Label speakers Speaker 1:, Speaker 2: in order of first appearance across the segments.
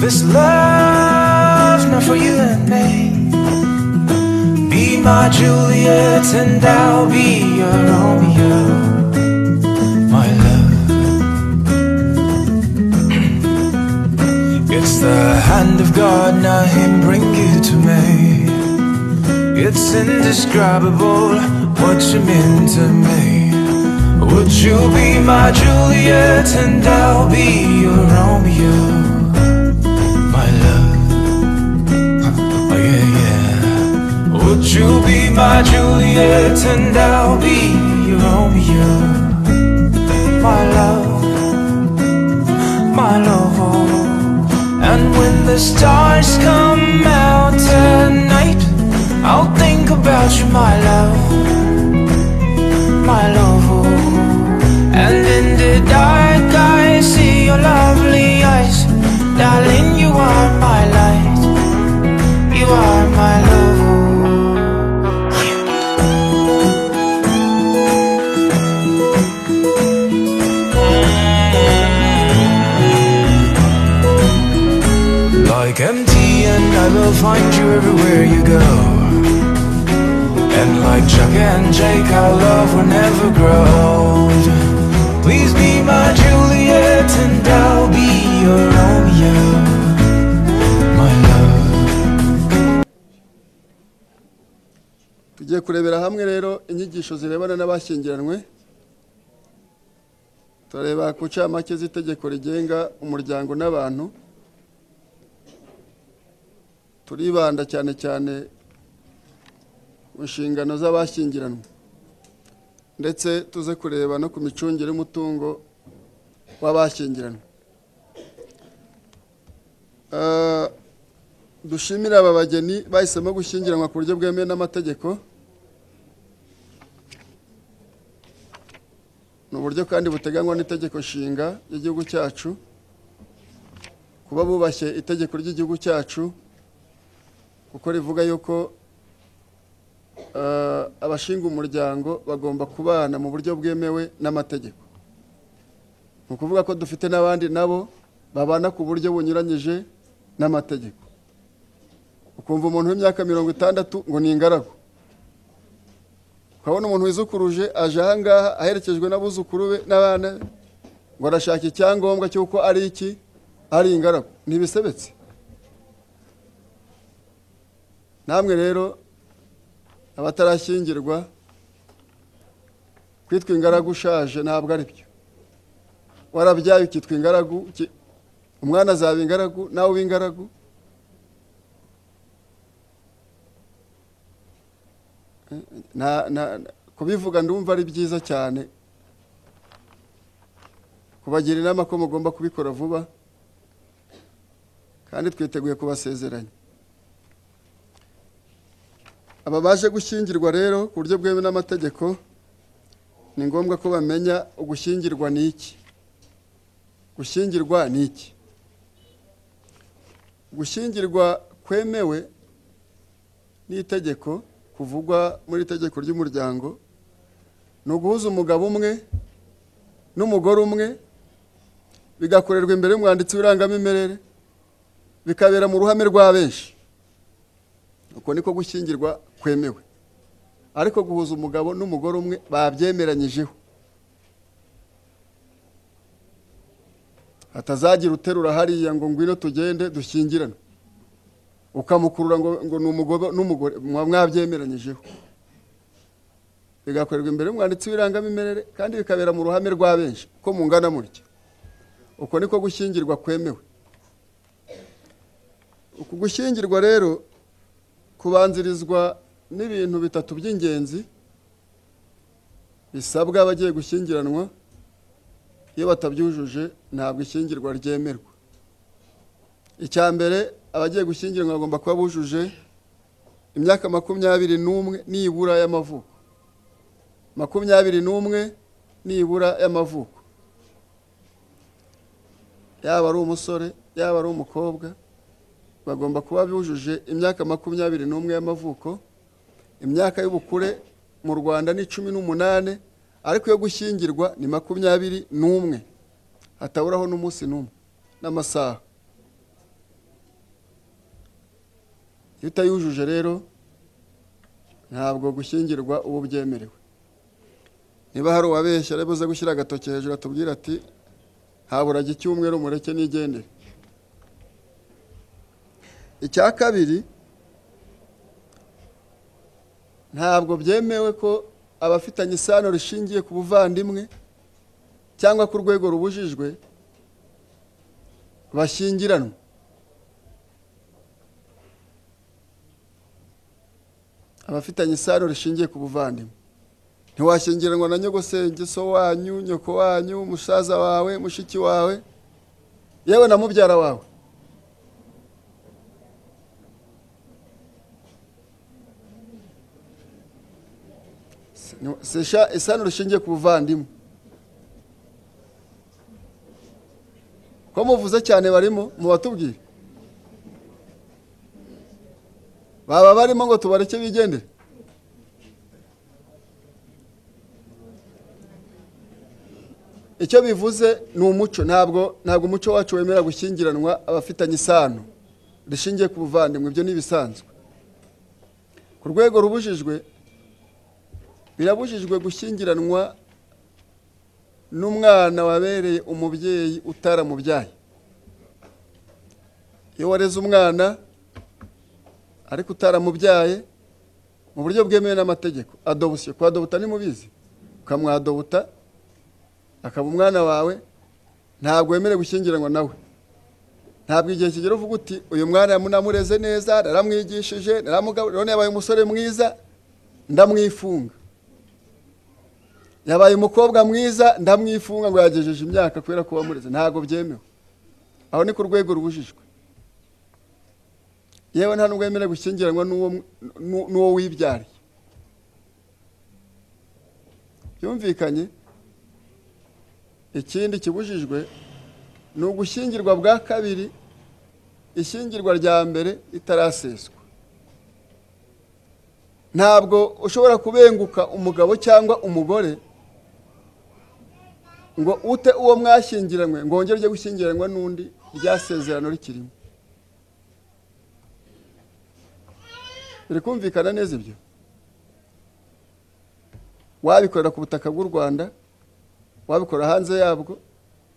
Speaker 1: This love's not for you and me. Be my Juliet and I'll be your Romeo, my love. It's the hand of God, not him bring you to me. It's indescribable what you mean to me. Would you be my Juliet and I'll be your Romeo, my love? Oh yeah, yeah. Would you be my Juliet and I'll be your Romeo, my love, my love, oh. And when the stars come out tonight, I'll think about you, my love, my love, oh. And in the dark I see your lovely eyes. Darling, you are my light, you are my love, oh. Like MTN, I will find you everywhere you go. And like Chuck and Jake, our love will never grow old. Please be my Juliet and I'll be your Romeo, my love.
Speaker 2: Tugiye kurebera hamwe rero inyigisho zirebana n'abashyingiranywe. Turareba ku ncamake z'itegeko rigenga umuryango n'abantu. Turibanda cyane cyane ku nshingano z'abashyingiranywe, ndetse tuze kureba no ku micungire y'umutungo w'abashyingiranywe. Dushimira aba bageni bahisemo gushyingiranwa ku buryo bwemewe n'amategeko. Ni uburyo kandi buteganywa n'itegeko nshinga ry'igihugu cyacu. Kuba bubashye itegeko ry'igihugu cyacu, kuko rivuga yuko abashinga umuryango bagomba kubana mu buryo bwemewe n'amategeko. Ni ukuvuga ko dufite n'abandi nabo babana ku buryo bunyuranyije n'amategeko. Ukumva umuntu w'imyaka 60 ngo ni ingaragu, ukabona umuntu wizukuruje aje aha ngaha aherekejwe n'abuzukuru be n'abana be, ngo arashaka icyangombwa cy'uko ari iki, ari ingaragu. Ntibisebetse. Namwe rero abatarashyingirwa, kwitwa ingaragu ushaje ntabwo ari byo. Warabyaye ukitwa ingaragu, umwana azaba ingaragu, nawe uba ingaragu. Kubivuga ndumva ari byiza cyane, kubagira inama ko mugomba kubikora vuba, kandi twiteguye kubasezeranya. Aba baje gushyingirwa rero ku buryo bwemewe n'amategeko, ni ngombwa ko bamenya ugushyingirwa ni iki. Gushyingirwa ni iki? Gushyingirwa kwemewe n'itegeko kuvugwa muri itegeko ry'umuryango ni uguhuza umugabo umwe n'umugore umwe, bigakorerwa imbere y'umwanditsi w'irangamimerere, bikabera mu ruhame rwa benshi. Uko niko gushyingirwa kwemewe. Ariko guhuza umugabo n'umugore umwe babyemeranyijeho, hatazagira uterura hariya ngo ngwino tugende dushyingirane, ukamukurura ngo ni umugabo n'umugore, mwabyemeranyijeho. Bigakorerwa imbere y'umwanditsi w'irangamimerere kandi bikabera mu ruhame rwa benshi ko mungana mutya. Uko niko gushyingirwa kwemewe. Uku gushyingirwa rero kubanzirizwa n'ibintu bitatu by'ingenzi bisabwa abagiye gushyingiranwa. Iyo batabyujuje ntabwo ishyingirwa ryemerwa. Icya mbere, abagiye gushyingiranwa bagomba kuba bujuje imyaka 21 nibura y'amavuko. 21 nibura y'amavuko. Yaba ari umusore, yaba ari umukobwa, bagomba kuba bujuje imyaka 21 y'amavuko. Imyaka y'ubukure mu Rwanda ni 18, ariko yo gushyingirwa ni 21, hataburaho n'umunsi n'umwe n'amasaha. Iyo utayujuje rero ntabwo gushyingirwa uba ubyemerewe. Niba hari uwabeshya rero uze gushyira agatoki hejuru atubwira ati haburaga icyumweru mureke nigendere. Icya kabiri, ntabwo byemewe ko abafitanye isano rishingiye ku buvandimwe cyangwa ku rwego rubujijwe bashyingiranwa. Abafitanye isano rishingiye ku buvandimwe, ntiwashyingiranwa na nyogosenge, so wanyu, nyoko wanyu, musaza wawe, mushiki wawe, yewe na mubyara wawe. Isano rishingiye ku buvandimwe, ko muvuze cyane barimo mubatubwire, baba barimo ngo tubareke bigendere. Icyo bivuze ni umuco, ntabwo umuco wacu wemera gushyingiranwa abafitanye isano rishingiye ku buvandimwe, ibyo ni ibisanzwe. Ku rwego rubujijwe, birabujijwe gushyingiranwa n'umwana wabereye umubyeyi utaramubyaye. Iyo wareze umwana ariko utaramubyaye mu buryo bwemewe n'amategeko, adoption, kwadobuta ni mubizi, ukamwadobuta akaba umwana wawe, ntabwo wemerewe gushyingiranwa nawe. Ntabwo igihe kigera uvuga uti uyu mwana namureze neza, naramwigishije, naramugaburiye, none yabaye umusore mwiza ndamwifunga, yabaye umukobwa mwiza ndamwifunga ngo yagejeje imyaka kubera ko wamureze. Ntabwo byemewe. Aho ni ku rwego rubujijwe. Yewe nta nubwo wemerewe gushyingiranwa n'uwo wibyariye. Byumvikanye? Ikindi kibujijwe ni ugushyingirwa bwa kabiri, ishyingirwa rya mbere ritaraseswa. Ntabwo ushobora kubenguka umugabo cyangwa umugore ngo ute uwo mwashyingiranywe ngo wongere ujye gushyingiranwa n'undi rya sezerano rikirimo. Biri kumvikana neza ibyo? Wabikorera ku butaka bw'u Rwanda, wabikora hanze yabwo,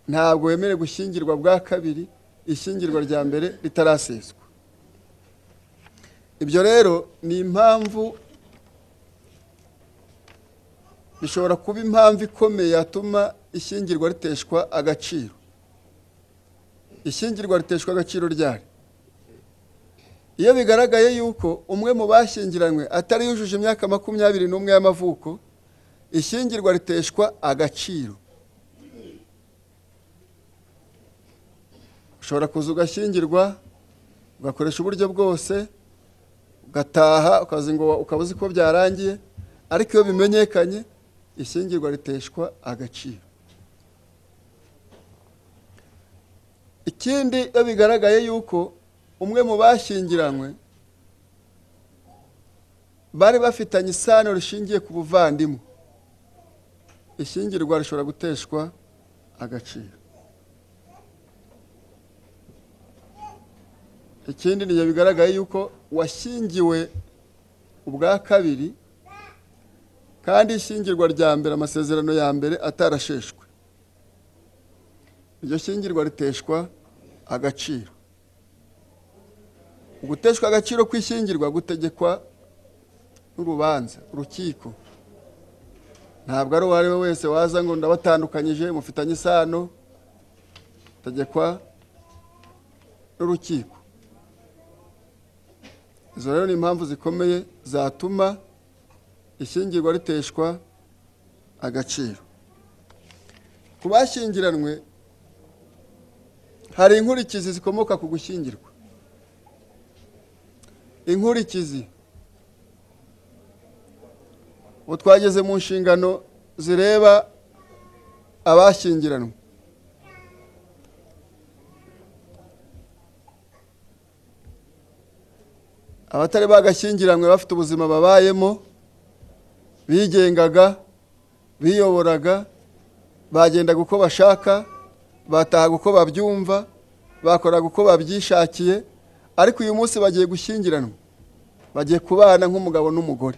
Speaker 2: ntabwo wemerewe gushyingirwa bwa kabiri ishyingirwa rya mbere ritaraseswa. Ibyo rero ni impamvu, bishobora kuba impamvu ikomeye yatuma ishyingirwa riteshwa agaciro. Ishyingirwa riteshwa agaciro ryari? Iyo bigaragaye yuko umwe mu bashyingiranywe atari yujuje imyaka 21 y'amavuko, ishyingirwa riteshwa agaciro. Ushobora kuza ugashyingirwa, ugakoresha uburyo bwose, ugataha ukazi ngo ukaba uzi ko byarangiye, ariko iyo bimenyekanye ishyingirwa riteshwa agaciro. Ikindi, iyo bigaragaye yuko umwe mu bashyingiranywe bari bafitanye isano rishingiye ku buvandimwe, ishyingirwa rishobora guteshwa agaciro. Ikindi ni iyo bigaragaye yuko washyingiwe ubwa kabiri kandi ishyingirwa rya mbere, amasezerano ya mbere atarasheshwe, iryo shyingirwa riteshwa agaciro. Uguteshwa agaciro kw'ishyingirwa gutegekwa n'urubanza, urukiko. Ntabwo ari uwo ari we wese waza ngo ndabatandukanyije mufitanye isano, tegekwa n'urukiko. Izo rero ni impamvu zikomeye zatuma ishyingirwa riteshwa agaciro. Ku bashyingiranwe hari inkurikizi zikomoka ku gushyingirwa. Inkurikizi, ubu twageze mu nshingano zireba abashyingiranwe. Abatari bagashyingiranywe bafite ubuzima babayemo, bigengaga, biyoboraga, bagendaga uko bashaka, batahaga uko babyumva, bakoraga uko babyishakiye, ariko uyu munsi bagiye gushyingiranwa. Bagiye kubana nk'umugabo n'umugore.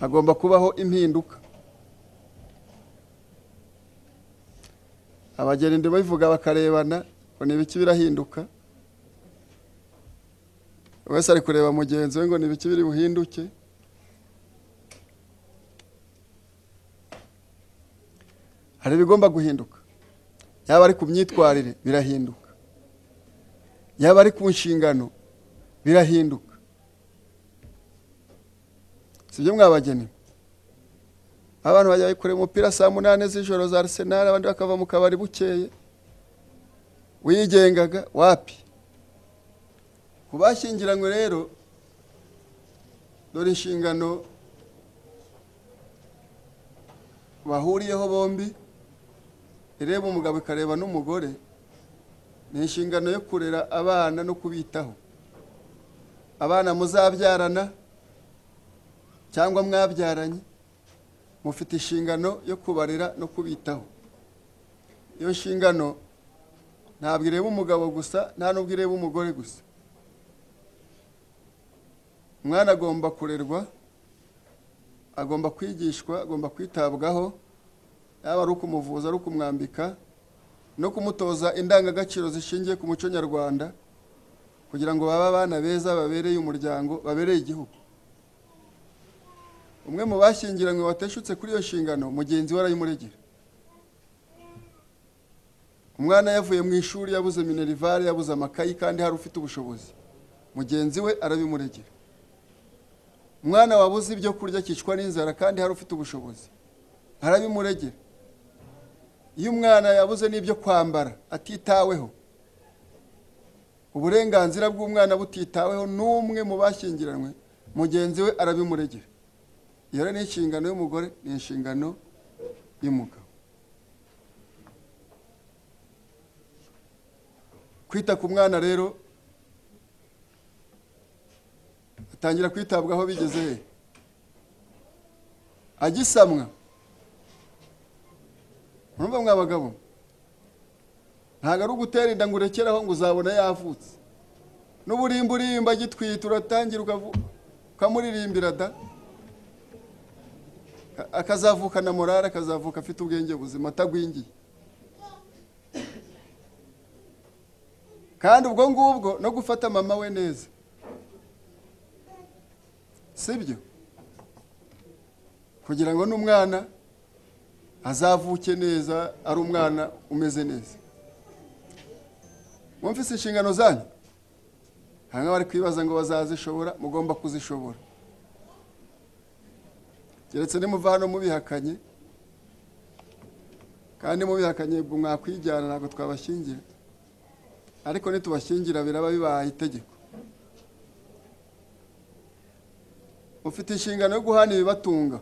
Speaker 2: Hagomba kubaho impinduka. Abageni babivuga bakarebana ngo ni ibiki birahinduka. Wese ari kureba mugenzi we ngo ni ibiki biri buhinduke. Hari ibigomba guhinduka. Yaba ari ku myitwarire birahinduka. Yaba ari ku nshingano birahinduka. Sibyo mwabageni? Abantu bajya kureba umupira saa 8 z'ijoro za Arsenal, abandi bakava mu kabari bukeye. Wigengaga wapi? Kubashyingiranywe rero dore inshingano bahuriyeho bombi, ireba umugabo ikareba n'umugore, ni inshingano yo kurera abana no kubitaho. Abana muzabyarana cyangwa mwabyaranye, mufite inshingano yo kubarera no kubitaho. Iyo nshingano ntabwo ireba umugabo gusa, nta nubwo ireba umugore gusa. Umwana agomba kurerwa, agomba kwigishwa, agomba kwitabwaho, yaba ari ukumuvuza, ari ukumwambika no kumutoza indangagaciro zishingiye ku muco nyarwanda, kugira ngo babe abana beza babereye umuryango, babereye igihugu. Umwe mu bashyingiranywe wateshutse kuri iyo nshingano, mugenzi we arayimuregera. Umwana yavuye mu ishuri yabuze minerivare, yabuze amakayi, kandi hari ufite ubushobozi, mugenzi we arabimuregera. Umwana wabuze ibyo kurya akicwa n'inzara kandi hari ufite ubushobozi, arabimuregera. Iyo umwana yabuze n'ibyo kwambara atitaweho, uburenganzira bw'umwana butitaweho n'umwe mu bashyingiranywe, mugenzi we arabimuregera. Iyo ni inshingano y'umugore, ni inshingano y'umugabo. Kwita ku mwana rero atangira kwitabwaho bigeze he? Agisamwa. Urumva mwa bagabo, ntabwo ari ugutera inda ngo urekeraho ngo uzabona yavutse. N'uburimburimba agitwita uratangira ukamuririmbira da, akazavuka na morale, akazavuka afite ubwenge buzima, atagwingiye. Kandi ubwo ngubwo no gufata mama we neza, sibyo? Kugira ngo n'umwana azavuke neza, ari umwana umeze neza. Mwumvise inshingano zanyu? Hanga bari kwibaza ngo bazazishobora, mugomba kuzishobora. Keretse nimuva hano mubihakanye, kandi mubihakanye ubwo mwakwijyana, ntabwo twabashyingira. Ariko nitubashyingira biraba bibaye itegeko. Ufite inshingano yo guhana ibibatunga.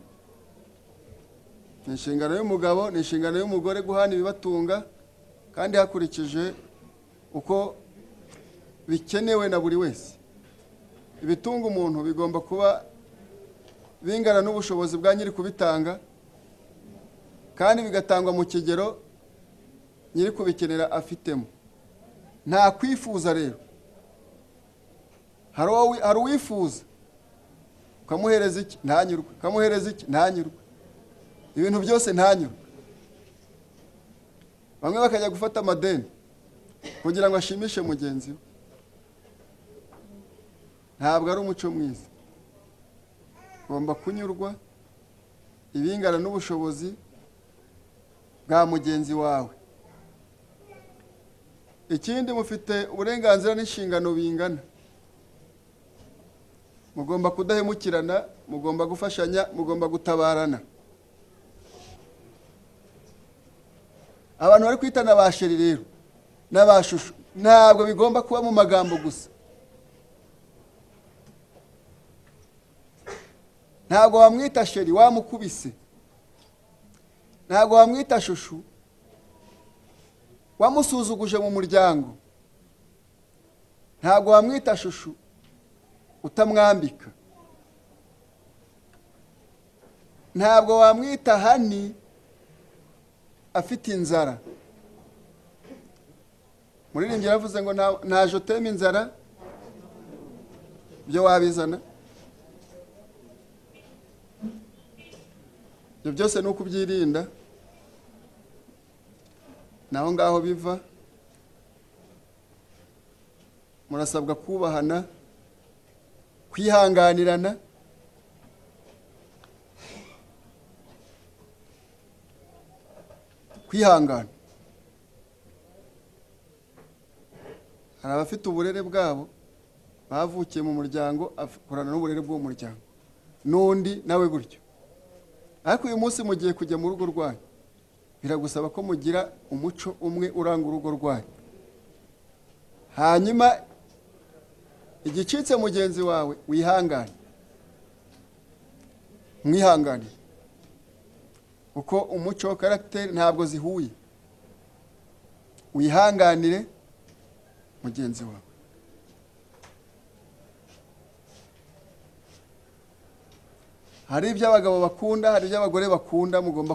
Speaker 2: Ni inshingano y'umugabo, ni inshingano y'umugore guhana ibibatunga, kandi hakurikije uko bikenewe na buri wese. Ibitunga umuntu bigomba kuba bingana n'ubushobozi bwa nyiri kubitanga, kandi bigatangwa mu kigero nyiri kubikenera afitemo. Nta kwifuza rero. Hari uwifuza ukamuhereza iki ntanyurwe, ukamuhereza iki ntanyurwe, ibintu byose ntanyurwe. Bamwe bakajya gufata amadeni kugira ngo ashimishe mugenzi we. Ntabwo ari umuco mwiza. Ugomba kunyurwa ibingana n'ubushobozi bwa mugenzi wawe. Ikindi, mufite uburenganzira n'inshingano bingana. Mugomba kudahemukirana, mugomba gufashanya, mugomba gutabarana. Abantu bari kwitana ba sheri rero n'abashushu, ntabwo bigomba kuba mu magambo gusa. Ntabwo wamwita sheri wamukubise, ntabwo wamwita shushu wamusuzuguje mu muryango, ntabwo wamwita shushu utamwambika, ntabwo wamwita hani afite inzara. Muririmbyi yaravuze ngo nta jotema inzara Byo wabizana. Ibyo byose ni ukubyirinda. Naho ngaho biva. Murasabwa kubahana, kwihanganirana, kwihangana. Hari abafite uburere bwabo bavukiye mu muryango, akorana n'uburere bw'uwo muryango, n'undi nawe gutyo. Ariko uyu munsi mugiye kujya mu rugo rwanyu, biragusaba ko mugira umuco umwe uranga urugo rwanyu. Hanyuma igicitse mugenzi wawe wihangane, mwihangane, kuko umuco caractère ntabwo zihuye. Wihanganire mugenzi wawe. Hari ibyo abagabo bakunda, hari ibyo abagore bakunda, mugomba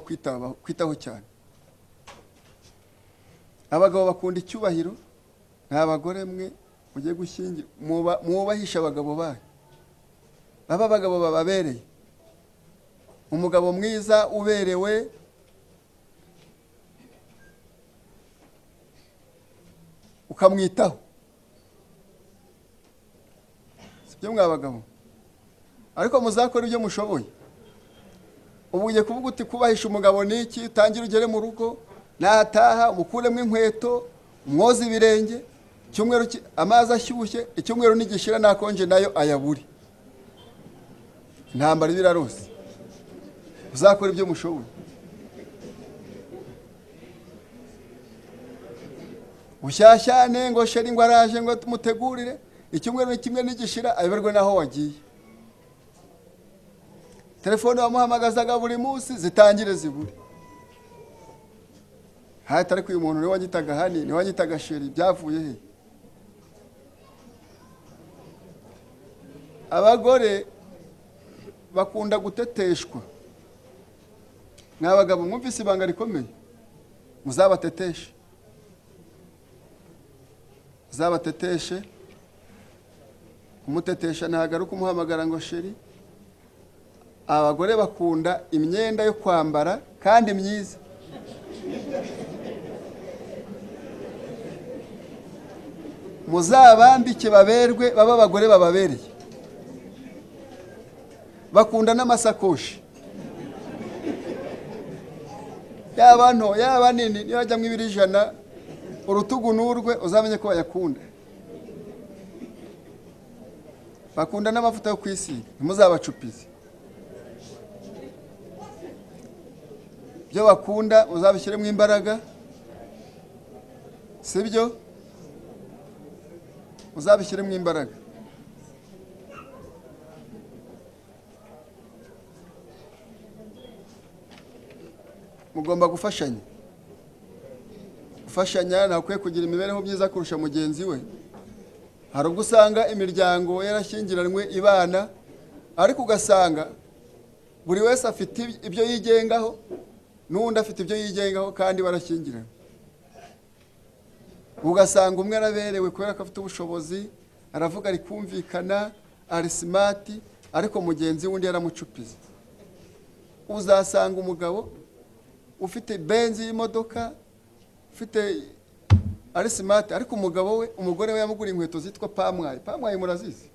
Speaker 2: kwitaho cyane. Abagabo bakunda icyubahiro, nta bagore mwe mujye gushyingira, mwubahisha abagabo banyu. Baba abagabo bababereye. Umugabo mwiza uberewe ukamwitaho. Sibyo mwa bagabo? Ariko muzakora ibyo mushoboye. Ubu ugiye kuvuga uti kubahisha umugabo niki, utangire ugere mu rugo, nataha umukuremo inkweto, umwoze ibirenge, icyumweru amazi ashyushye, icyumweru nigishira nakonje nayo ayaburi. Intambara ibirarose. Uzakora ibyo mushoboye. Ushyashyane ngo sheri ngo araje ngo tumutegurire, icyumweru kimwe nigishira ayoberwe naho wagiye. Telefone wamuhamagazaga buri munsi zitangire zibure. Hata ariko uyu muntu niwe wanyitaga hani, niwe wanyitaga sheri, byavuye he? Abagore bakunda guteteshwa. Mwabagabo mwumvise ibanga rikomeye, muzabateteshe. Muzabateteshe. Kumutetesha ntagaruka umuhamagara ngo sheri. Abagore bakunda imyenda yo kwambara kandi myiza. Muzabambike baberwe, baba abagore bababereye. Bakunda n'amasakoshi. Yaba nto, yaba nini, niyo ajya mu 200, urutugu n'urwe uzamenye ko bayakunda. Bakunda n'amavuta yo kwisiga, ntimuzabacupize. Ibyo bakunda uzabishyiremo imbaraga, sibyo? Uzabishyiremo imbaraga. Mugomba gufashanya. Gufashanya ntakwiye kugira imibereho myiza kurusha mugenzi we. Hari ubwo usanga imiryango yarashyingiranywe ibana, ariko ugasanga buri wese afite ibyo yigengaho n'undi afite ibyo yigengaho kandi barashyingiranywe. Ugasanga umwe araberewe kubera ko afite ubushobozi, aravuga ari kumvikana, ari smart, ariko mugenzi wundi yaramucupiza. Uzasanga umugabo ufite benzi y'imodoka, ufite ari smart, ariko umugabo we, umugore we yamuguriye inkweto zitwa pamwaye. Pamwaye murazizi?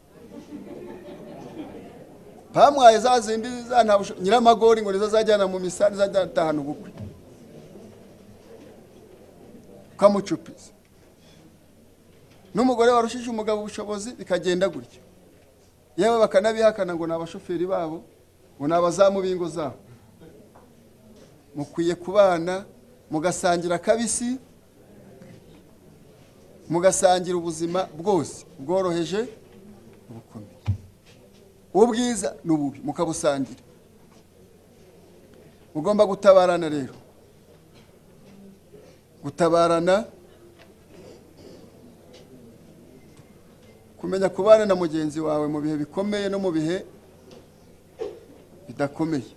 Speaker 2: Pamwaye za zindi za nta nyiramagori ngo nizo zajyana mu misa, nizajyana ubukwe. Ukamucupiza. N'umugore warushije umugabo ubushobozi bikagenda gutyo. Yewe bakanabihakana ngo ni abashoferi babo, ngo ni abazamu b'ingo zabo. Mukwiye kubana mugasangira kabisi, mugasangira ubuzima bwose bworoheje ubukomeye, ubwiza n'ububi mukabusangira. Mugomba gutabarana rero, gutabarana, kumenya kubana na mugenzi wawe mu bihe bikomeye no mu bihe bidakomeye.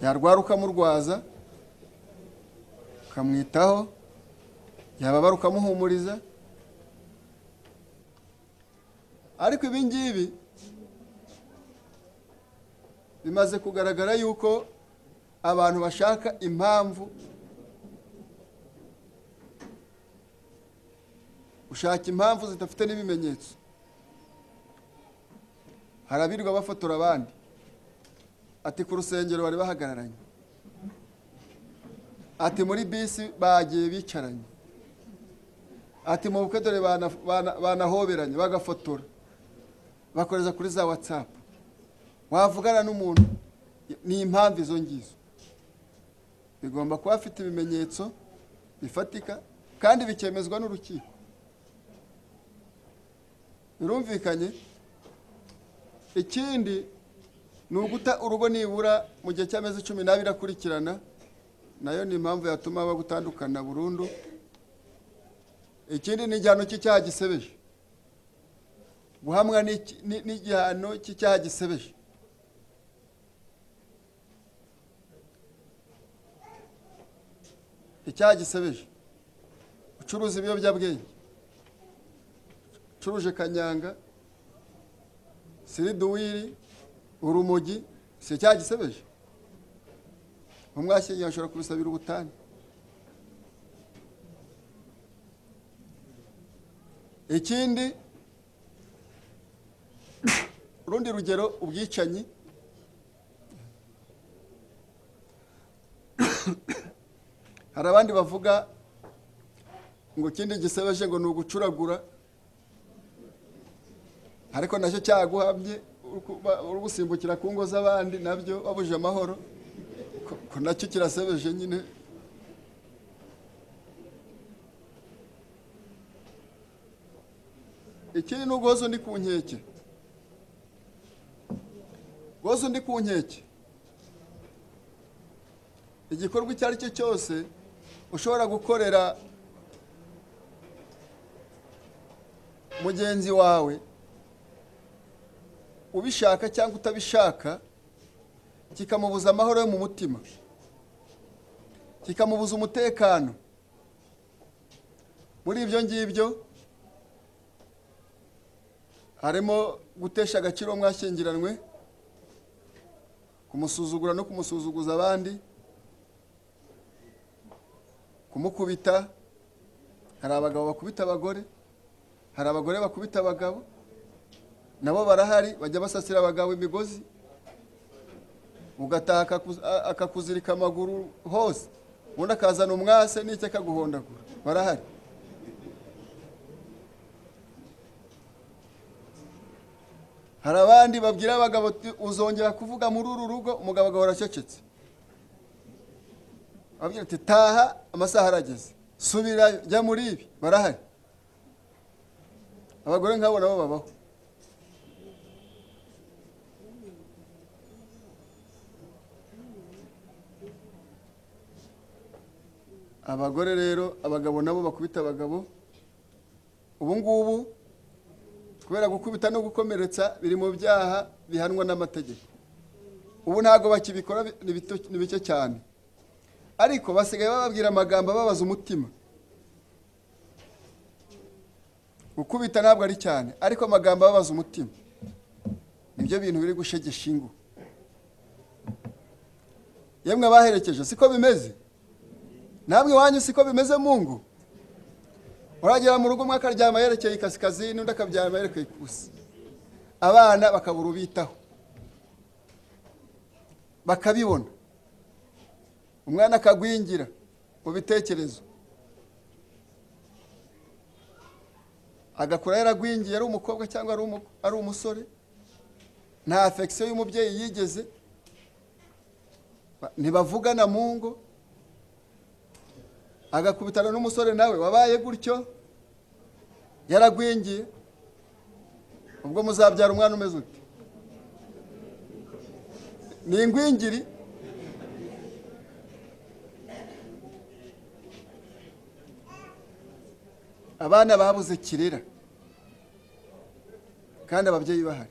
Speaker 2: Yarwara ukamurwaza, ukamwitaho, yababara ukamuhumuriza. Ariko ibi ngibi Bimaze kugaragara yuko abantu bashaka impamvu, ushaka impamvu zidafite n'ibimenyetso. Harabirwa bafotora abandi, ati ku rusengero bari bahagararanye, ati muri bisi bagiye bicaranye, ati mu bukwe dore banahoberanye, bagafotora bakoreza kuri za WhatsApp. Wavugana n'umuntu ni impamvu izo ngizo. Bigomba kuba afite ibimenyetso bifatika kandi bikemezwa n'urukiko. Birumvikanye. Ikindi ni uguta urugo nibura mu gihe cy'amezi 12 akurikirana, nayo ni impamvu yatuma bagutandukana burundu. Ikindi ni igihano cy'icyaha gisebeje, guhamwa n'igihano cy'icyaha gisebeje. Icyaha gisebeje, ucuruza ibiyobyabwenge, ucuruje kanyanga, siriduwiri, urumogi, si icyaha gisebeje? Umwashyingiwe ashobora kubisabira ubutane. Ikindi, urundi rugero, ubwicanyi. Hari abandi bavuga ngo ikindi gisebeje ngo ni ugucuragura, ariko nacyo cyaguhamye uri gusimbukira ku ngo z'abandi, nabyo babuje amahoro, ko nacyo kirasebeje nyine. Ikindi ni uguhoza undi ku nkeke. Guhoza undi ku nkeke, igikorwa icyo ari cyo cyose ushobora gukorera mugenzi wawe ubishaka cyangwa utabishaka, kikamubuza amahoro yo mu mutima, kikamubuza umutekano. Muri ibyo ngibyo harimo gutesha agaciro mwashyingiranwe, kumusuzugura no kumusuzuguza abandi, kumukubita. Hari abagabo bakubita abagore, hari abagore bakubita abagabo, nabo barahari, bajya basasira abagabo imigozi, ugataha akakuzirika amaguru hose, ubundi akazana umwase n'icyo akaguhondagura. Barahari. Hari abandi babwira abagabo uzongera kuvuga muri uru rugo, umugabo agahora acecetse, ababwira ati taha amasaha arageze, subira jya muri ibi. Barahari. Abagore nk'abo nabo babaho. Abagore rero, abagabo nabo bakubita abagabo. Ubu ngubu kubera gukubita no gukomeretsa biri mu byaha bihanwa n'amategeko. Ubu ntago bakibikora, ni bike cyane, ariko basigaye bababwira amagambo ababaza umutima. Gukubita ntabwo ari cyane, ariko amagambo ababaza umutima nibyo bintu biri gushegesha ingo. Yemwe abaherekeje, siko bimeze? Namwe iwanyu siko bimeze mu ngo? Uragera mu rugo umwe akaryama yerekeye ikasikazini, undi akaryama yerekeye ikusi, abana bakabura ubitaho, bakabibona, umwana akagwingira mu bitekerezo, agakura yaragwingiye, ari umukobwa cyangwa ari umusore, nta affection y'umubyeyi yigeze, ntibavugana mu ngo, agakubitana n'umusore nawe wabaye gutyo, yaragwingiye. Ubwo muzabyara umwana umeze ute? Ni ingwingiri. Abana babuze kirera kandi ababyeyi bahari.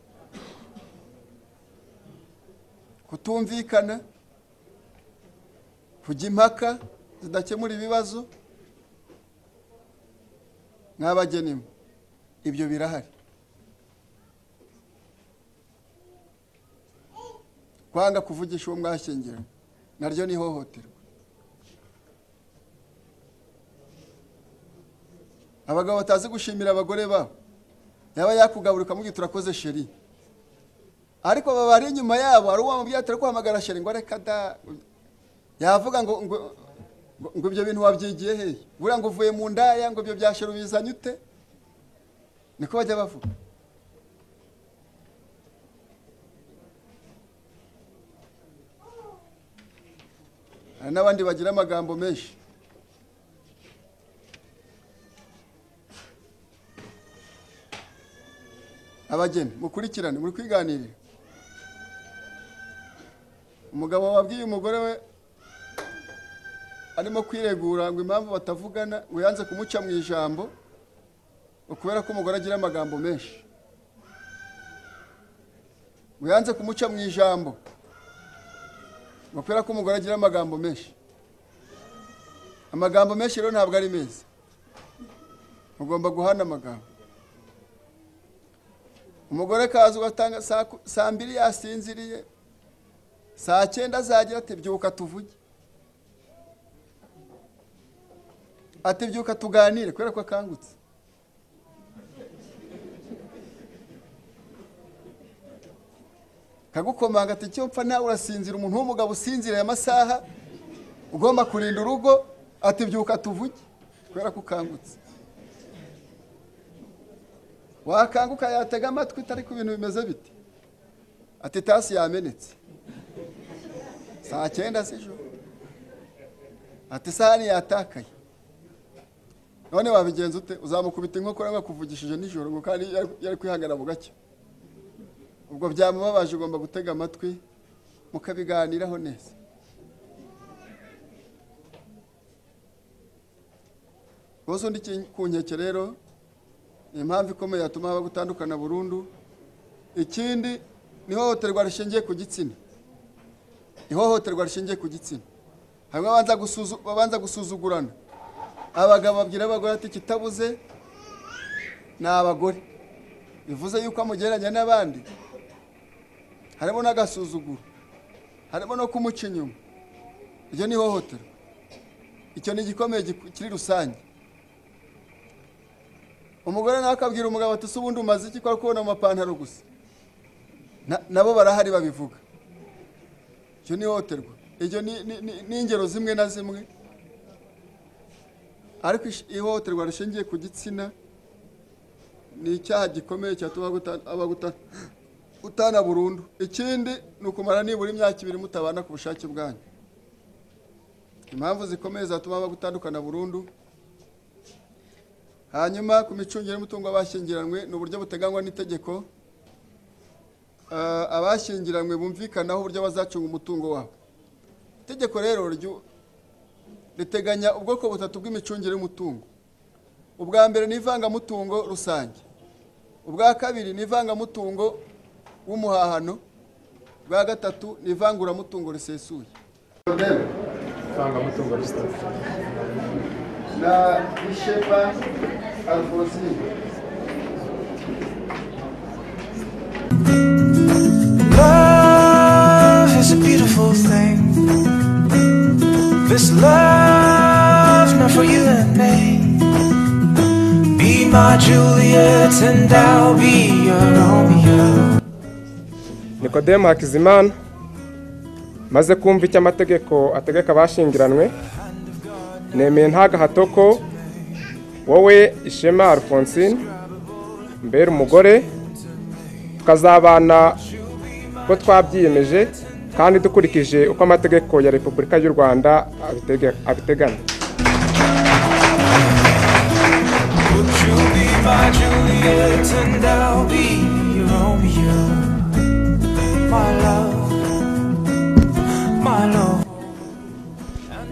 Speaker 2: Kutumvikana, kujya impaka zidakemura ibibazo nk'abageni, ibyo birahari. Kwanga kuvugisha uwo mwashyingiranywe naryo ni ihohoterwa. Abagabo batazi gushimira abagore babo, yaba yakugabura ukamubwira turakoze sheri, ariko baba bari inyuma yabo ari uwamubwira ati turaguhamagara sheri ngo reka da, yavuga ngo ngo ngo ibyo bintu wabyigiye hehe, buriya ngo uvuye mu ndaya, ngo ibyo bya sheri ubizanye ute? Niko bajya bavuga. Hari n'abandi bagira amagambo menshi. Abageni mukurikirane, muri kwiganirira. Umugabo wabwiye umugore we arimo kwiregura ngo impamvu batavugana, ngo yanze kumuca mu ijambo kubera ko umugore agira amagambo menshi. Ngo yanze kumuca mu ijambo ngo kubera ko umugore agira amagambo menshi. Amagambo menshi rero ntabwo ari meza, ugomba guhana amagambo. Umugore kaza ugatanga saa 2 yasinziriye, saa 9 azagira ati byuka tuvuge, ati byuka tuganire, kubera ko akangutse. Kagukomanga ati cyo mpfa nawe urasinzira, umuntu w'umugabo usinziriye amasaha ugomba kurinda urugo, ati byuka tuvuge kubera ko ukangutse. Wakanguka yatega amatwi itari ku bintu bimeze biti, ati tasi yamenetse saa 9 z'ijoro, ati isahani yatakaye. None wabigenza ute? Uzamukubita inkokora ngo akuvugishije nijoro, ngo kandi yari kwihangana bugacya. Ubwo byamubabaje, ugomba gutega amatwi mukabiganiraho neza. Rwose undi ku nkeke rero ni impamvu ikomeye yatuma haba gutandukana burundu. Ikindi ni ihohoterwa rishingiye ku gitsina. Ihohoterwa rishingiye ku gitsina, hamwe babanza gusuzugurana. Abagabo babwira abagore ati kitabuze ni abagore, bivuze yuko amugereranya n'abandi. Harimo n'agasuzuguro, harimo no kumuca inyuma. Iryo ni ihohoterwa. Icyo ni igikomeye kiri rusange. Umugore nawe akabwira umugabo ati se ubundi umaze iki ko ari kubona amapantaro gusa? Nabo barahari babivuga. Icyo ni ihohoterwa. Iryo ni ingero zimwe na zimwe. Ariko ihohoterwa rishingiye ku gitsina ni icyaha gikomeye cyatuma gutana burundu. Ikindi ni ukumara nibura imyaka 2 mutabana ku bushake bwanyu. Impamvu zikomeye zatuma gutandukana burundu. Hanyuma ku micungire y'umutungo w'abashyingiranywe ni uburyo buteganywa n'itegeko. Abashyingiranywe bumvikanaho uburyo bazacunga umutungo wabo. Itegeko rero riteganya ubwoko butatu bw'imicungire y'umutungo. Ubwa mbere ni ivangamutungo rusange, ubwa kabiri ni ivangamutungo w'umuhahano, ubwa gatatu ni ivanguramutungo risesuye.
Speaker 3: Ivangamutungo rusange
Speaker 2: na Ishema Alphonsine.
Speaker 1: Love is a beautiful thing. This love not for you and me. Be my Juliet and I'll be your Romeo.
Speaker 3: Nikodemu Hakizimana, maze kumva icyo amategeko ategeka abashyingiranwe, nemeye nta gahato ko wowe Ishema Alphonsine mbere umugore, tukazabana ko twabyiyemeje kandi dukurikije uko amategeko ya Repubulika y'u Rwanda abiteganya.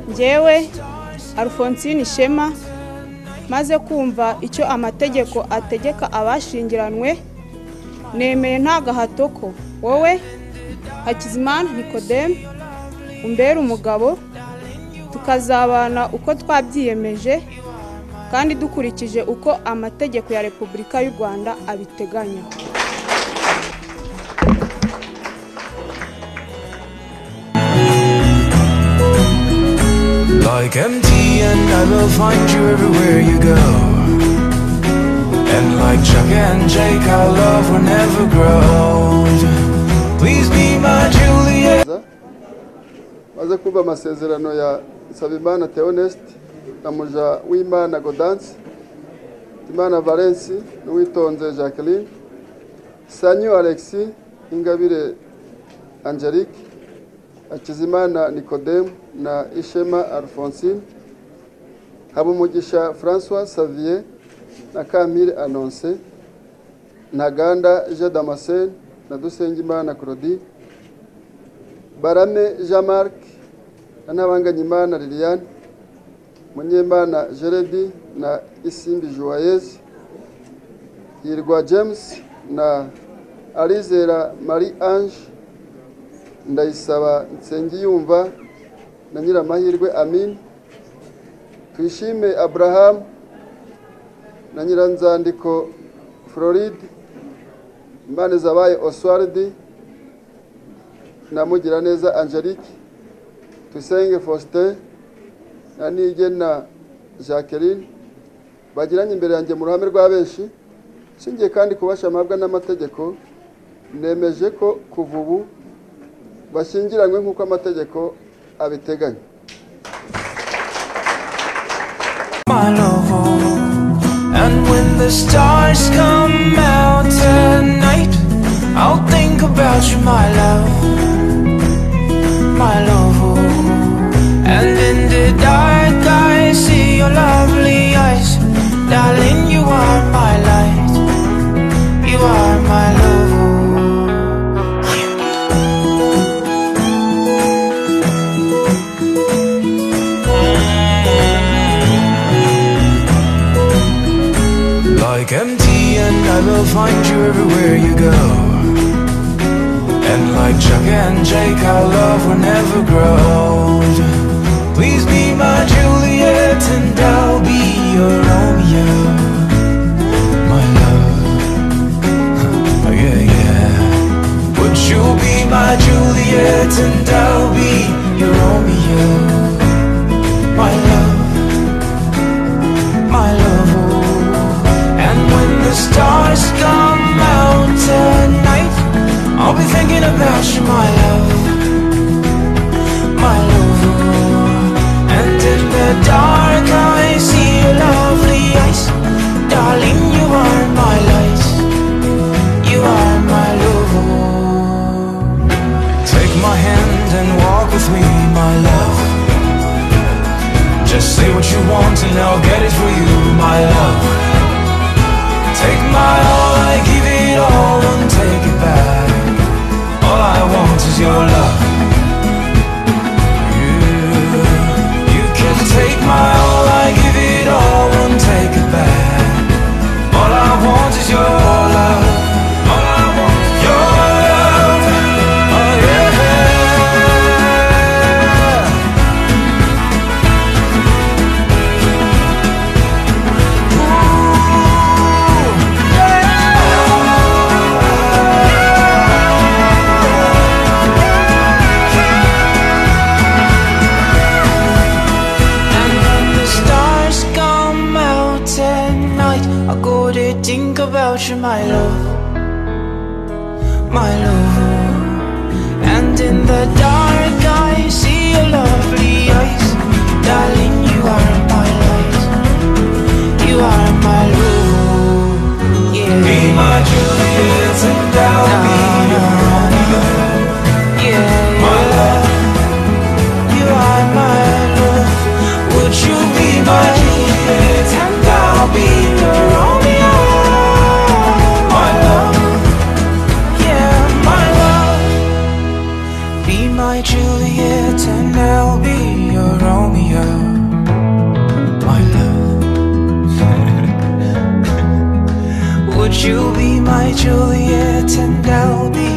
Speaker 4: Njyewe Alphonsine Ishema, maze kumva icyo amategeko ategeka abashyingiranwe, nemeye nta gahato ko wowe Hakizimana Nikodemu umbere umugabo, tukazabana uko twabyiyemeje kandi dukurikije uko amategeko ya Repubulika y'u Rwanda abiteganya.
Speaker 1: Like MTN, I will find you everywhere you go. And like Chuck and Jake, our love will never grow old. Please be my Juliet.
Speaker 2: Maze kumva amasezerano ya Nsabimana Theoneste na Muja w'Imana Gaudence, Imana Valence n'Uwitonze Jacqueline, Sanyu Alexis, Ingabire Angelique, Hakizimana Nicodeme na Ishema Alphonsine, Habumugisha François Xavier na Kamire Anonce, Ntaganda Jean Damascene na Dusengimana Claudie, Barame Jean Marc na Ntabanganyimana Liliane, Munyemana Geredi na Isimbi Joyeuse, Hirwa James na Arizera Marie Ange, Ndayisaba Nsengiyumva na Nyiramahirwe Amin, Tuyishime Abraham na Nyiranzandiko Floride, Imanizabaye Oswald na Mugiraneza Angelique, Tuyisenge Faustin na Niyigena Jacqueline, bagiranye imbere yanjye mu ruhame rwa benshi. Nshingiye kandi kubasha amabwa n'amategeko, nemeje ko kuva ubu bashyingiranywe nk'uko amategeko abiteganya.
Speaker 1: My love, oh. And when the stars come out tonight, I'll think about you, my love, my love, oh. And in the dark I see your lovely eyes, darling, you are my light, you are my love, oh. Like MTN, I will find you everywhere you go. And like Chuck and Jake, our love will never grow old. Please be my Juliet and I'll be your Romeo, my love. Oh, yeah, yeah. Would you be my Juliet and I'll be your Romeo, my love, my love, oh. And when the stars come out tonight, I'll be thinking about you, my love, my love, oh. And in the dark I see your lovely eyes, darling, you are my light, you are my love, oh. Take my hand and walk with me, my love. Just say what you want and I'll get it for you, my love. Take my all, I give it all, and take it back. All I want is your love. You can take my all, I give it all, and take it back. All I want is your love. All I want is your love. Oh yeah. Think about you, my love, my love. And in the dark I see your lovely eyes, darling, you are my light, you are my love, yeah. Be my Juliet and I'll be your Romeo, yeah, my love, you are my love. Would you be my Juliet and I'll be your Romeo? My Juliet and I'll be your Romeo, my love. Would you be my Juliet and I'll be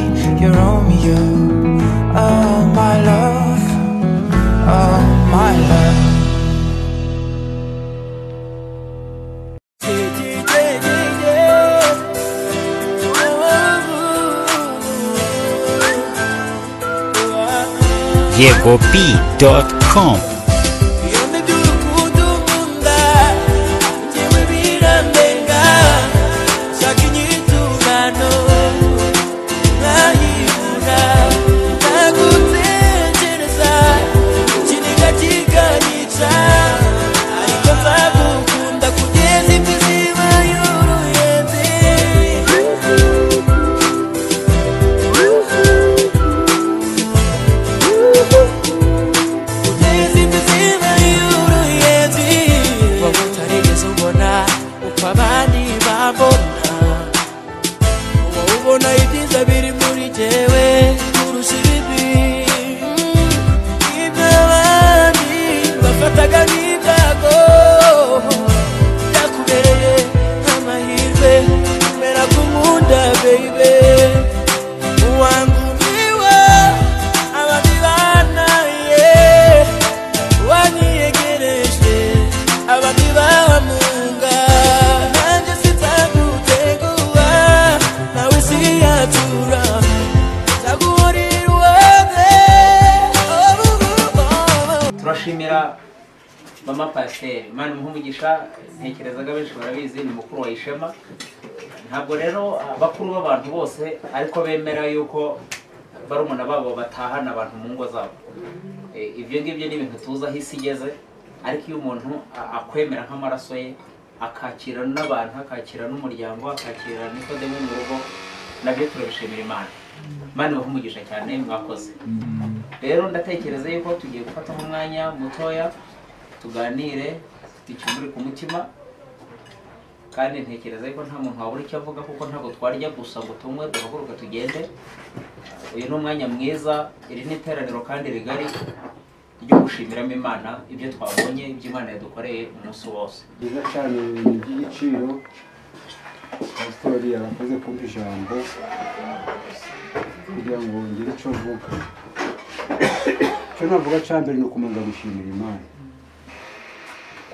Speaker 1: your Romeo? Oh, my love, oh, my love.
Speaker 5: YegoB.com.
Speaker 1: You're the
Speaker 5: abandi bambona. Ubona ibyiza biri muri jewe kurusha ibibi. Ibyo abandi bafataga nk'ibyago byakubereye amahirwe. Mera kunkunda baby, wangumiwe abandi banaye, wanyiyegereje abandi bamunga. Nanjye sinzagutegura nawe siyatura, nzaguhorera iruhande.
Speaker 6: Turashimira mama Pasiteri, Imana imuhe umugisha. Ntekerezaga benshi barabizi, ni mukuru wa Ishema. Ntabwo rero abakuru b'abantu bose ariko bemera yuko barumuna babo batahana abantu mu ngo zabo. Ibyo ngibyo ni ibintu tuzi aho isi igeze, ariko iyo umuntu akwemera nk'amaraso ye, akakira n'abantu, akakira n'umuryango, akakira Nikodemu mu rugo, nabyo turabishimira Imana. Imana ibahe umugisha cyane, mwakoze. Rero ndatekereza yuko tugiye gufata umwanya mutoya tuganire, dukemure ku mutima. Kandi ntekereza yuko nta muntu wabura icyo avuga, kuko ntabwo twarya gusa ngo tunywe duhaguruke tugende. Uyu ni umwanya mwiza, iri ni iteraniro kandi rigari ryo gushimiramo Imana ibyo twabonye, ibyo Imana yadukoreye umunsi wose.
Speaker 7: Byiza cyane, ni iby'igiciro. Pasitori yarakoze kumva ijambo kugira ngo ngire icyo mvuga. Icyo navuga cya mbere ni ukubanza gushimira Imana,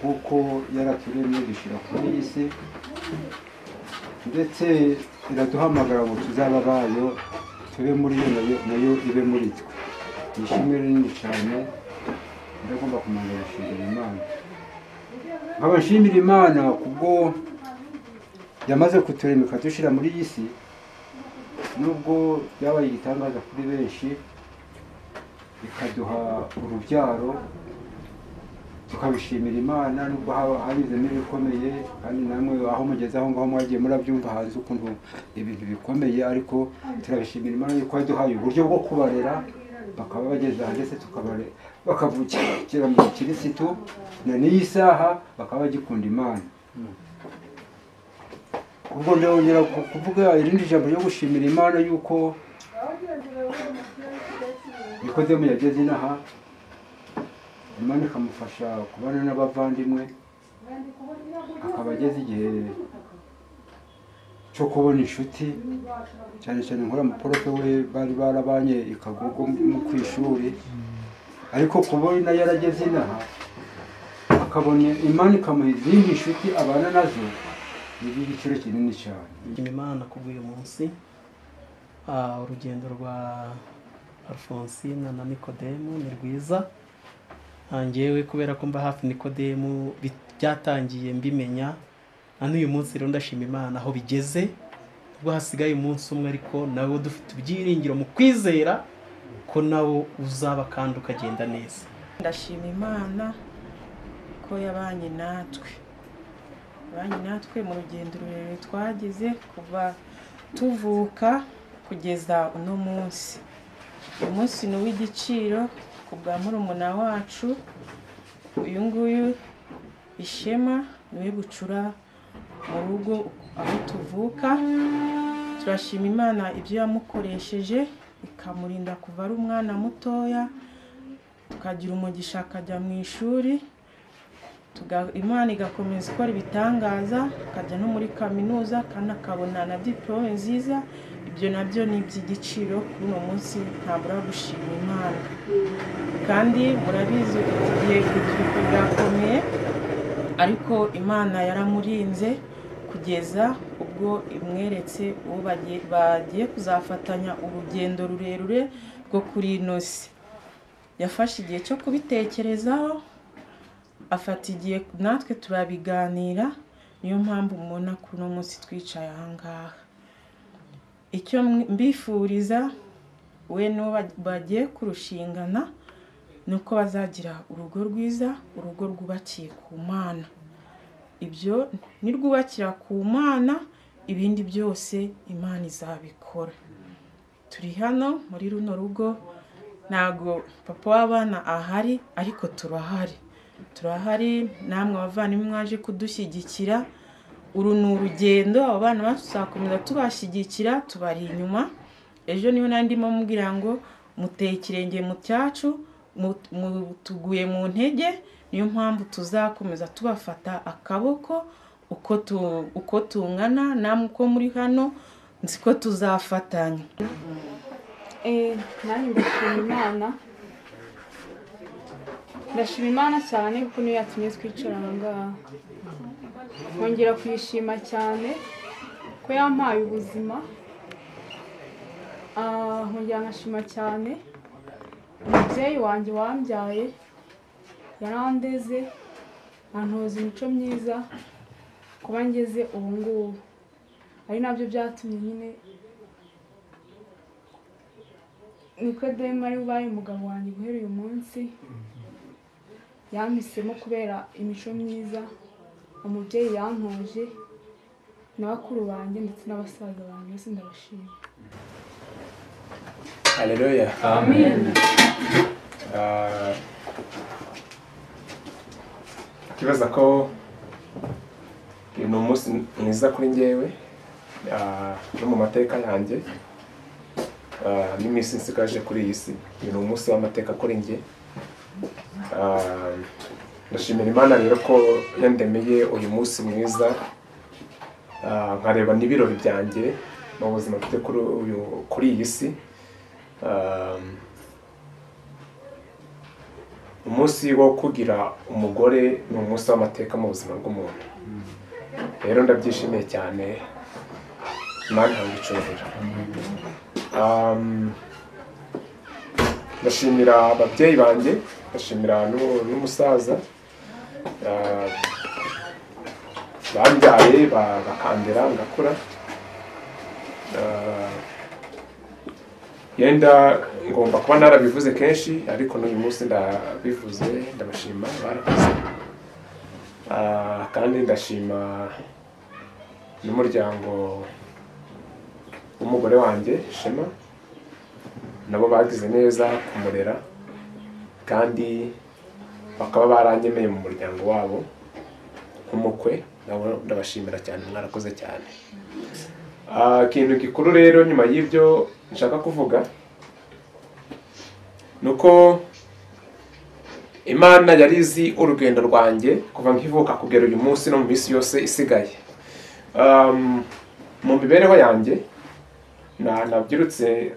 Speaker 7: kuko yaraturemye dushyira kuri iyi si, ndetse iraduhamagara ngo tuzaba abayo, tube muri yo nayo ibe muri twe. Ni ishimwe rinini cyane, ndagomba kubanza gushimira Imana. Nkaba nshimira Imana kubwo yamaze kuturema ikadushyira muri iyi si, nubwo byabaye igitangaza kuri benshi, ikaduha urubyaro tukabishimira Imana, nubwo hanyuzemo ibikomeye. Kandi namwe aho mugeze aho ngaho mwagiye murabyumva hanze ukuntu ibintu bikomeye, ariko turabishimira Imana yuko yaduhaye uburyo bwo kubarera bakaba bageze aha, ndetse bakavukira mu gikirisitu na n'iyi saha bakaba bagikunda Imana. Ubwo ndongera kuvuga irindi jambo ryo gushimira Imana yuko Nikodemu yageze inaha, Imana ikamufasha kubana n'abavandimwe, akaba ageze igihe cyo kubona inshuti, cyane cyane nkora muporofe we bari barabanye i Kagogo ku ishuri. Ariko kubona yarageze inaha akabona Imana ikamuha izindi nshuti abana nazo, ni iby'igiciro kinini cyane.
Speaker 8: Imana kubw'uyu munsi, urugendo rwa Alphonsine na Nikodemu ni rwiza. Njyewe kubera ko mba hafi Nikodemu byatangiye mbimenya, na n'uyu munsi rero ndashima Imana aho bigeze. Ubwo hasigaye umunsi umwe, ariko nawe dufite ibyiringiro mu kwizera ko nawo uzaba kandi ukagenda neza.
Speaker 9: Ndashima Imana ko yabanye natwe, yabanye natwe mu rugendo rurerure twagize kuva tuvuka kugeza uno munsi. Uyu munsi ni uw'igiciro ku bwa murumuna wacu uyu nguyu Ishema, niwe bucura mu rugo aho tuvuka. Turashima Imana ibyo yamukoresheje ikamurinda kuva ari umwana mutoya, tukagira umugisha akajya mu ishuri, Imana igakomeza ikora ibitangaza, akajya no muri kaminuza kandi akabona na diplome nziza. Ibyo nabyo ni iby'igiciro kuri uno munsi, ntabura gushima Imana. Kandi murabizi iki gihe urubyiruko rurakomeye, ariko Imana yaramurinze kugeza ubwo imweretse uwo bagiye kuzafatanya urugendo rurerure rwo kuri ino si. Yafashe igihe cyo kubitekerezaho, afata igihe natwe turabiganira, niyo mpamvu mubona kuri uno munsi twicaye aha ngaha. Icyo mbifuriza we n'uwo bagiye kurushingana ni uko bazagira urugo rwiza, urugo rwubakiye ku Mana. Ibyo nirwubakira ku Mana, ibindi byose Imana izabikora. Turi hano muri runo rugo, ntago papa w'abana ahari, ariko turahari. Turahari namwe abavandimwe mwaje kudushyigikira, Uru ni urugendo, abo bana bacu tuzakomeza tubashyigikira, tubari inyuma. Ejo niho nandimo mubwira ngo muteye ikirenge mu cyacu, tuguye mu ntege, niyo mpamvu tuzakomeza tubafata akaboko uko tungana, namwe uko muri hano nzi ko tuzafatanya.
Speaker 4: Nanjye ndashima Imana, ndashima Imana cyane kuko niyo yatumye twicara aha ngaha. Nkongera kuyishima cyane ko yampaye ubuzima. Nkongera nkashima cyane umubyeyi wanjye wambyaye, yarandeze antoza imico myiza kuba ngeze ubu ngubu, ari nabyo byatumye nyine Nikodemu ari ubaye umugabo wanjye guhera uyu munsi. Yampisemo kubera imico myiza umubyeyi yantoje na bakuru banjye ndetse n'abasaza banjye bose ndabashima.
Speaker 3: Haleluya.
Speaker 4: Amen.
Speaker 3: Kibaza ko uyu ni umunsi mwiza kuri njyewe no mu mateka yanjye n'iminsi nsigaje kuri iyi si. Uyu ni umunsi w'amateka kuri njye. Ndashimira Imana rero ko yandemeye uyu munsi mwiza, nkareba n'ibirori byanjye mu buzima mfite kuri iyi si. Umunsi wo kugira umugore ni umunsi w'amateka mu buzima bw'umuntu. Rero ndabyishimiye cyane, Imana ihabwe icyubahiro. Ndashimira ababyeyi banjye, ndashimira n'umusaza bambyaye bakandera ngakura. Yenda ngomba kuba narabivuze kenshi, ariko n'uyu munsi ndabivuze, ndabashima barakoze. Kandi ndashima n'umuryango w'umugore wanjye Shema, nabo bagize neza kumurera kandi bakaba baranyemeye mu muryango wabo nk'umukwe, nabo ndabashimira cyane, mwarakoze cyane. Ikintu gikuru rero nyuma y'ibyo nshaka kuvuga nuko Imana yari izi urugendo rwanjye kuva nkivuka kugera uyu munsi no mu minsi yose isigaye. Mu mibereho yanjye nabyirutse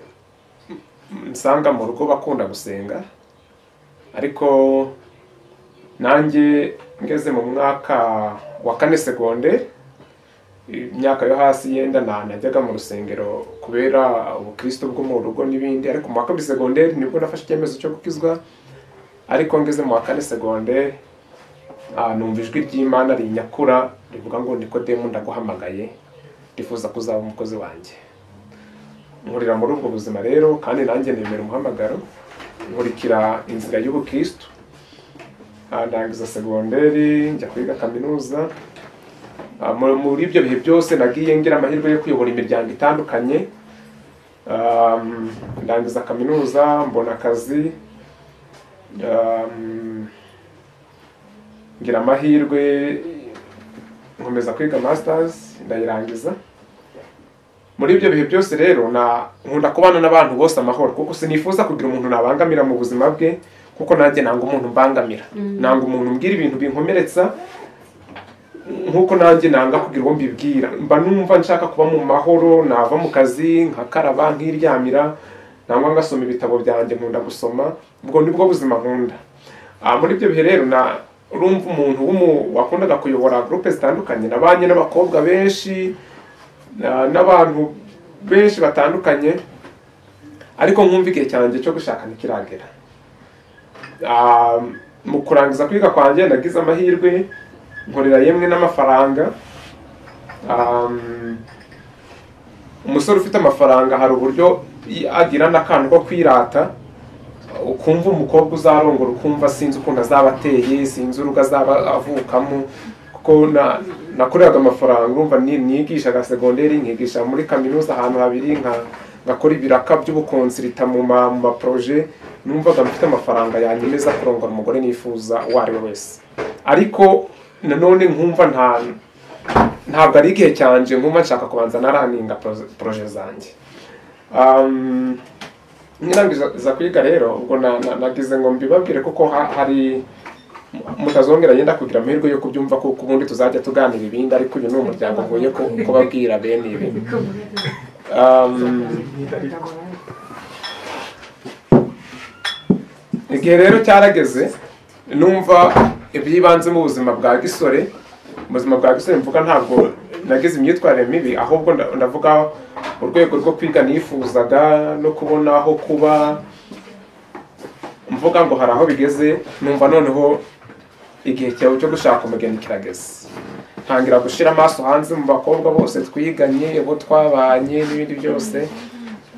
Speaker 3: nsanga mu rugo bakunda gusenga, ariko nanjye ngeze mu mwaka wa 4 secondaire, imyaka yo hasi yenda najyaga mu rusengero kubera ubukristo bwo mu rugo n'ibindi, ariko mu wa 2 secondaire nibwo nafashe icyemezo cyo gukizwa. Ariko ngeze mu wa 4 secondaire numva ijwi ry'Imana rinyakura rivuga ngo Nikodemu ndaguhamagaye, ndifuza kuzaba umukozi wanjye. Nkurira muri ubwo buzima rero, kandi nanjye nemera umuhamagaro, nkurikira inzira y'ubukristo. Ndangiza secondaire njya kwiga kaminuza. Muri ibyo bihe byose nagiye ngira amahirwe yo kuyobora imiryango itandukanye. Ndangiza kaminuza mbona akazi, ngira amahirwe nkomeza kwiga masters ndayirangiza. Muri ibyo bihe byose rero nkunda kubana n'abantu bose amahoro, kuko sinifuza kugira umuntu nabangamira mu buzima bwe, kuko nanjye nanga umuntu mbangamira, nanga umuntu umbwira ibintu binkomeretsa, nkuko nanjye nanga kugira uwo mbibwira. Mba numva nshaka kuba mu mahoro, nava mu kazi nkakaraba nkiryamira, nangwa ngasoma ibitabo byanjye, nkunda gusoma, ubwo nibwo buzima nkunda. Muri ibyo bihe rero urumva umuntu wakundaga kuyobora groupe zitandukanye, nabanye n'abakobwa benshi n'abantu benshi batandukanye, ariko nkumva igihe cyanjye cyo gushaka ntikiragera. Mu kurangiza kwiga kwanjye nagize amahirwe nkorera yemwe n'amafaranga. Umusore ufite amafaranga hari uburyo agira n'akantu ko kwirata, ukumva umukobwa uzarongora ukumva sinzi ukuntu azaba ateye, sinzi urugo azaba avukamo, kuko nakoreraga amafaranga. Urumva nigishaga segonderi, nkigisha muri kaminuza ahantu habiri, ngakora ibiraka by'ubukonsilita mu ma projet. Numvaga mfite amafaranga yanyemeza kurongora umugore nifuza uwo ari we wese, ariko nanone nkumva Ntabwo ari igihe cyanje, nkumva nshaka kubanza naraninga projet zanjye. Nkirangiza kwiga rero, ubwo nagize ngo mbibabwire kuko hari mutazongera yenda kugira amahirwe yo kubyumva, kuko ubundi tuzajya tuganira ibindi, ariko uyu ni umuryango nkuye kubabwira bene ibi. Igihe rero cyarageze numva ibyibanze mu buzima bwa gisore. Mu buzima bwa gisore mvuga ntabwo nagize imyitwarire mibi, ahubwo ndavuga urwego rwo kwiga nifuzaga no kubona aho kuba, mvuga ngo hari aho bigeze, numva noneho igihe cyawe cyo gushaka umugeni kirageze. Ntangira gushira amaso hanze mu bakobwa bose twiganye, bo twabanye n'ibindi byose,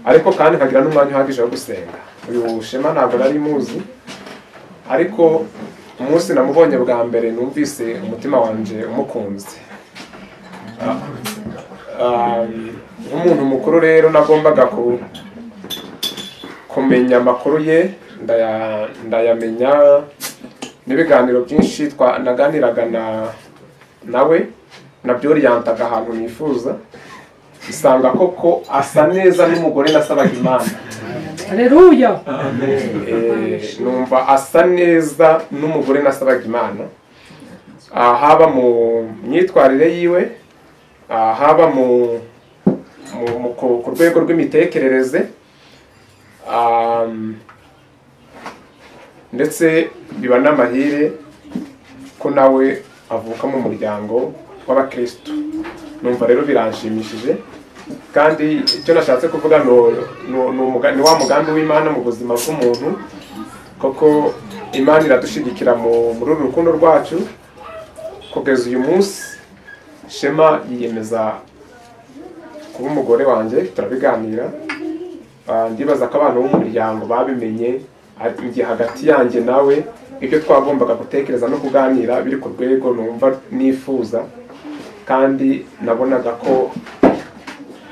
Speaker 3: ariko kandi nkagira n'umwanya uhagije wo gusenga. Uyu Shema ntabwo nari muzi, ariko umunsi namubonye bwa mbere numvise umutima wanje umukunze. Nk'umuntu mukuru rero nagombaga kumenya amakuru ye, ndayamenya n'ibiganiro byinshi naganiraga nawe, nabyoriyantaga ahantu nifuza, isanga koko asa neza n'umugore nasabaga Imana.
Speaker 10: Haleluya.
Speaker 3: Numva asa neza n'umugore nasabaga Imana, haba mu myitwarire yiwe, haba mu ku rwego rw'imitekerereze, ndetse biba n'amahire ko nawe avuka mu muryango w'abakristo. Numva rero biranshimishije, kandi icyo nashatse kuvuga ni wa mugambi w'Imana mu buzima bw'umuntu, koko Imana iradushigikira muri uru rukundo rwacu. Kugeza uyu munsi Shema yiyemeza kuba umugore wanjye, turabiganira. Ndibaza ko abantu bo mu muryango babimenye, igihe hagati yanjye nawe ibyo twagombaga gutekereza no kuganira biri ku rwego numva nifuza, kandi nabonaga ko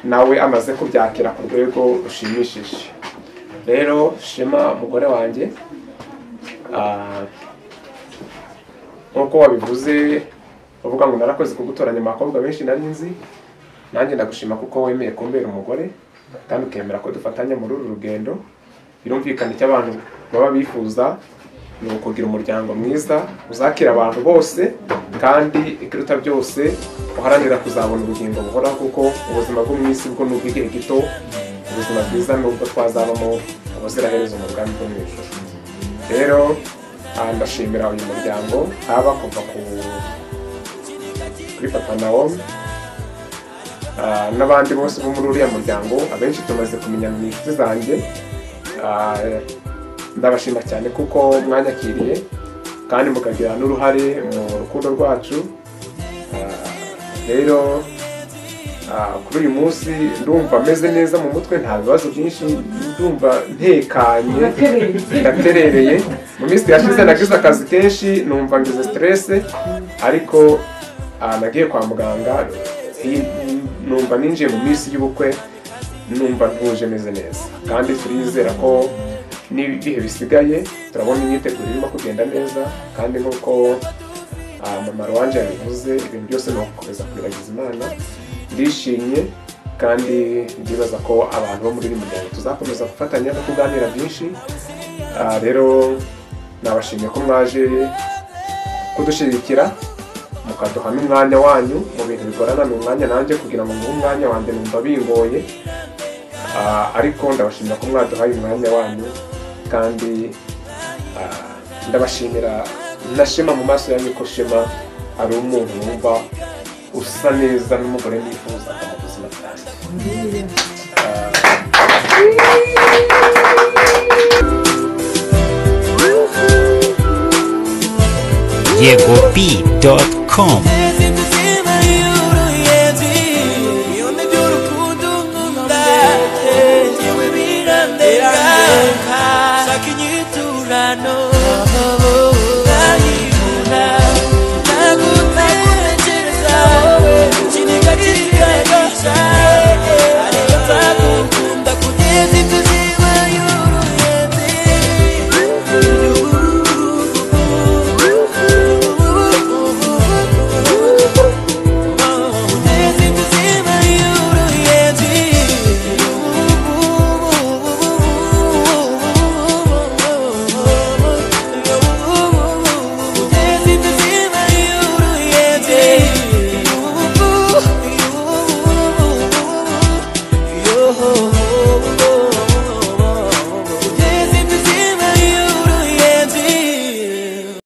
Speaker 3: nawe amaze kubyakira ku rwego rushimishije. Rero Shema umugore wanjye, nkuko wabivuze uvuga ngo narakoze kugutoranya abakobwa benshi nari nzi, nanjye ndagushima kuko wemeye kumbera umugore kandi ukemera ko dufatanya muri uru rugendo. Birumvikana icyo abantu baba bifuza ni ukugira umuryango mwiza uzakira abantu bose, kandi ikiruta byose uharanira kuzabona ubugingo buhoraho, kuko ubuzima bwo mu isi bwo ni ubw'igihe gito, ubuzima bwiza ni ubwo twazabamo ubuziraherezo mu bwami bwo mu ijuru. Rero ndashimira uyu muryango, haba kuva kuri Papa Naomi n'abandi bose bo muri uriya muryango, abenshi tumaze kumenyana ni inshuti zanjye. Ndabashima cyane kuko mwanyakiriye kandi mukagira n'uruhare mu rukundo rwacu. Rero kuri uyu munsi ndumva meze neza mu mutwe, nta bibazo byinshi, ndumva ntekanye, ndaterereye. Mu minsi yashize nagize akazi kenshi, numva ngize stress, ariko nagiye kwa muganga, numva ninjiye mu minsi y'ubukwe, numva ntuje meze neza, kandi turizera ko n'ibihe bisigaye turabona imyiteguro irimo kugenda neza, kandi nk'uko mama wanje yabivuze, ibintu byose ni ugukomeza kwiragiza Imana. Ndishimye kandi ndibaza ko abantu bo muri uyu muryango tuzakomeza gufatanya no kuganira byinshi. Rero nabashimiye ko mwaje kudushyigikira, mukaduha n'umwanya wanyu mu bintu bigorana. Ni umwanya nanjye kugira ngo nguhe umwanya wanjye numva bingoye, ariko ndabashimira ko mwaduhaye umwanya wanyu, kandi ndabashimira na Shema mu maso yanyu ko Shema ari umuntu wumva usa neza n'umugore nifuzaga mu buzima bwanjye.
Speaker 11: YegoB.com.